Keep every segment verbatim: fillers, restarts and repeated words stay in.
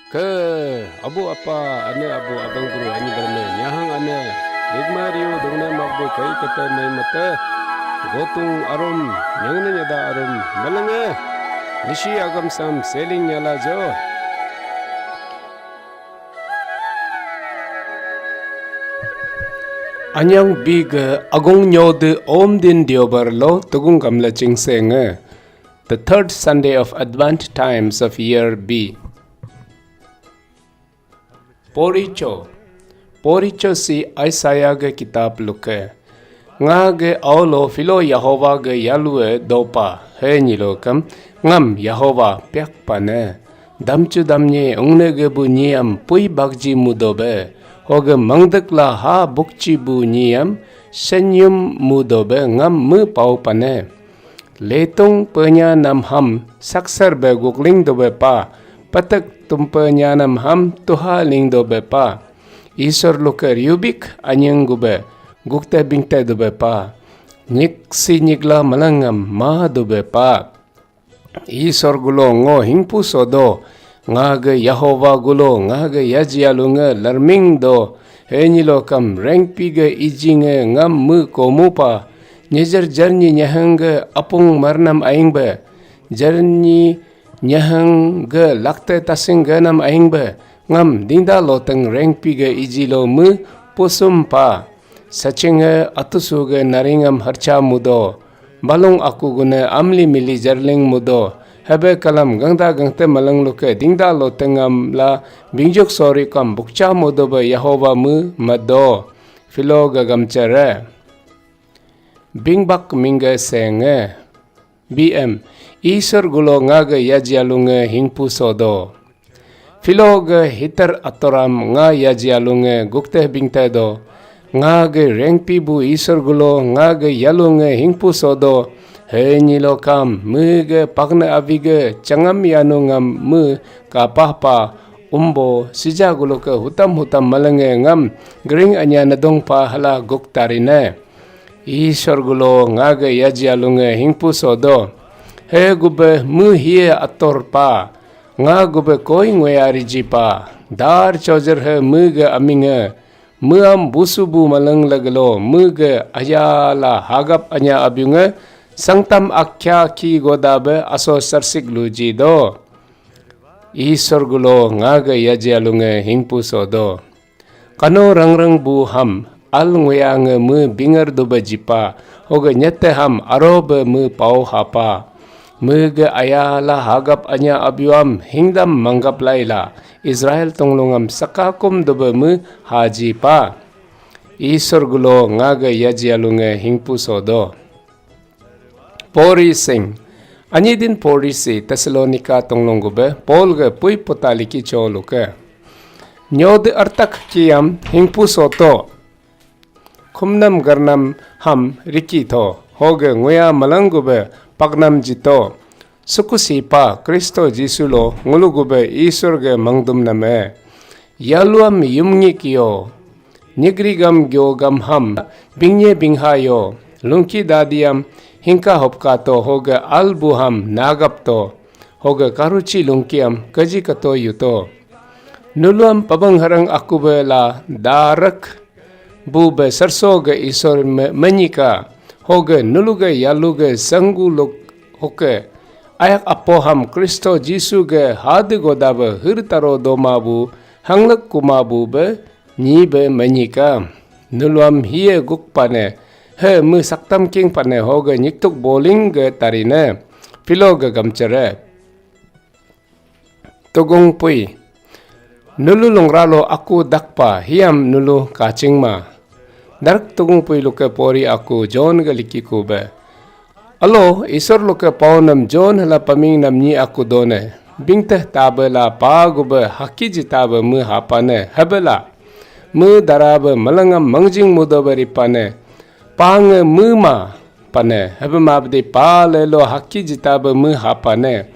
Ke abu apa, ane abu, abang guru, ani berme, nyahang ane, rigma riu dongne magbu kai kete mai mete, gotung arum, nyangne nyada arum, melenge, nisi agam sam seling nyala jo. Anyang bi ge agung nyode om din diobar lo tugung gamla chingsenge. The third Sunday of Advent times of year B. Poricho. Poricho si Isaiah ge kitab luke. Nga ge aulo filo Yahova ge yalue dopa, he nyilo kam, ngam Yahova piak pane. Damchu damnye ungne ge bu nyiam pui bakji mudobe. Hoge mangdek la ha bukchi bu nyiam senyum mudobe ngam me pau pane. Letung penya nam ham saksar be gukling dobe pa, patek tumpe nyanam ham tuha ling dobe pa. Isor luker yubik anyeng gube, gukte bingte dobe pa. Nyik si nyikla malangam ma dobe pa. Isor gulo ngo hingpu sodo, nga ge Yahova gulo, nga ge yaji alunge larming do, he nyilo kam rengpi ge ijinge ngam me komu pa, nyejer jarnyi nyahang ge apung marnam aing be, jarnyi nyahang ge lakte tasing ge nam aing be, ngam dingda loteng rengpi ge iji lo me pusum pa. Sachinge atusu ge naringam harcha mudo. Balung aku gune amli mili jarling mudo. Hebe kalam gangda gangte malang luke dingda lo tengam la bingjuk sori kam bukcha mudo be Yahova mu mado. Filo gagam chere. Bingbak mingge senge. B M. Isor gulo nga ge yaji alunge hingpu sodo. Filo ge hitar atoram nga yaji alunge gukte bingte do. Nga ge rengpi bu Isor gulo nga ge yalunge hingpu sodo. He nyilo kam me ge pakne abi ge changam yanu ngam me kapah pa umbo sija gulo ke hutam hutam malenge ngam gering anya nadong pa hala guk tarine. Isor gulo nga ge yaji alunge hingpu sodo. He gube mu hie ator pa. Nga gube koi nguya riji pa. Dar chojer he mu ge aminge. Mu am busu bu maleng lagelo mu ge ayala hagap anya abiunge. Sangtam akya ki goda be aso sarsik luji do. Isor gulo nga ge yaji alunge hingpu sodo. Kano rangrang bu ham, al nguya nge me bingar duba jipa, hoge nyete ham aro be me pau hapa. Me ge aya la hagap anya abiuam hingdam manggap laila, Israel tonglungam sakakum duba me haji pa. Isor gulo nga ge yaji alunge hingpu sodo. Pori sing. Anyi din pori si Tesalonika tonglong gube Paul ge pui puta liki cho luke. Nyode artak kiam hingpu soto. Khumnam garnam ham riki tho. Hoge nguya malang gube paknam jito. Suku sipa Kristo Jisu lo ngulu gube Isor ge mangdum name. Yaluam yumngi kiyo. Nyigrigam gyogam ham, bingnye bingha yo, lungki dadiam, hingka hopka to hoge albu ham nagap to, hoge karuchi lungkiam kaji kato yuto. Nuluam pabang harang akube la darak bu be sarso ge Isor me-, menyika, hoge nuluge yaluge sanggu luk hoke, ayak apo ham Kristo Jisu ge hade goda be hir taro doma bu hanglek kuma bu be nyi be menyika. Nuluam hie guk pane, he me saktam king pane hoge nyiktuk boling ge tarine, pilo ge gamchere. Tugung pui. Nulu lungralo aku dakpa hiam nulu kachingma. Darak tugung pui luke pori aku John ge liki kube. Alo, Isor luke paunam John hala paming nam nyi aku done. Bingteh tabe la pa gube haki jitabe me hapane, hebela. Me darabe malangam mangjing mudobe ripane. Pa nge me ma pane, hebe mabdi pa lelo haki jitabe me hapane.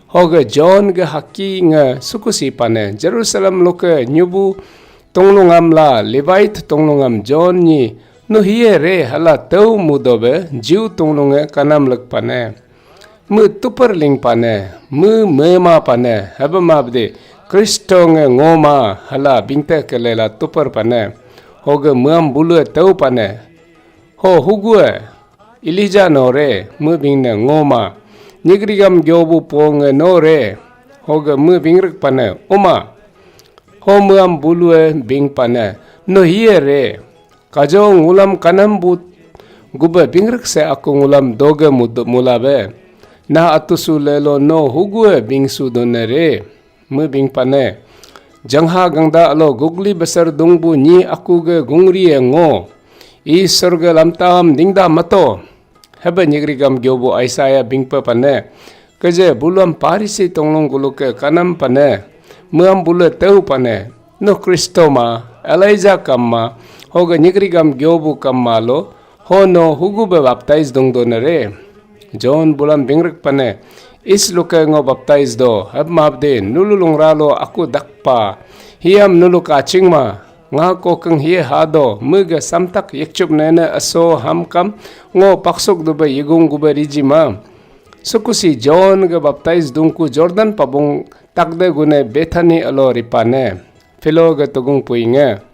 Hoge John ge haki nge sukusi pane, Jerusalem luke nyubu tonglungam la Levite tonglungam John nyi nuhie re hala teu mudobe Jew tonglunge kanam lek pane. Me tupar ling pane, me mema pane, hebe mabde, Kristo nge ngoma, hala bingte kelela tupar pane, hoge meam bulue teu pane, ho hugue, Elija no re, me bingne ngoma, nyigrigam gyobu ponge no re, hoge me bingrek pane, uma, ho meam bulue bing pane, no hie re, kajo ngulam kanam bu gube bingrek se aku ngulam doge mud-, mulabe. Nah atusu lelo no hugue bingsu done re. Me bing pane. Jangha gangda alo gugli besar dungbu nyi aku ge gungri e ngo. Isor ge lamtam dingda mato. Hebe nyigrigam gyobu Isaiah bingpe pane. Keje buluam Parisi tonglong guluke kanam pane. Meam bule teu pane. No Kristo ma, Elijah kam ma, hoge nyigrigam gyobu kam ma lo, ho no hugu be baptize dungdo nere. John bulam bingrek pane, is luke ngo baptize do, hab mabde, nulu lungra lo aku dakpa, hiam nulu kaching ma, nga kokeng hie hado, mege samtak yekchup nene aso hamkam, ngo paksuk dube yigung gube riji ma. Sukusi John ge baptize dungku Jordan pabung takde gune Bethany alo ripane. Philo ge tugung puinge.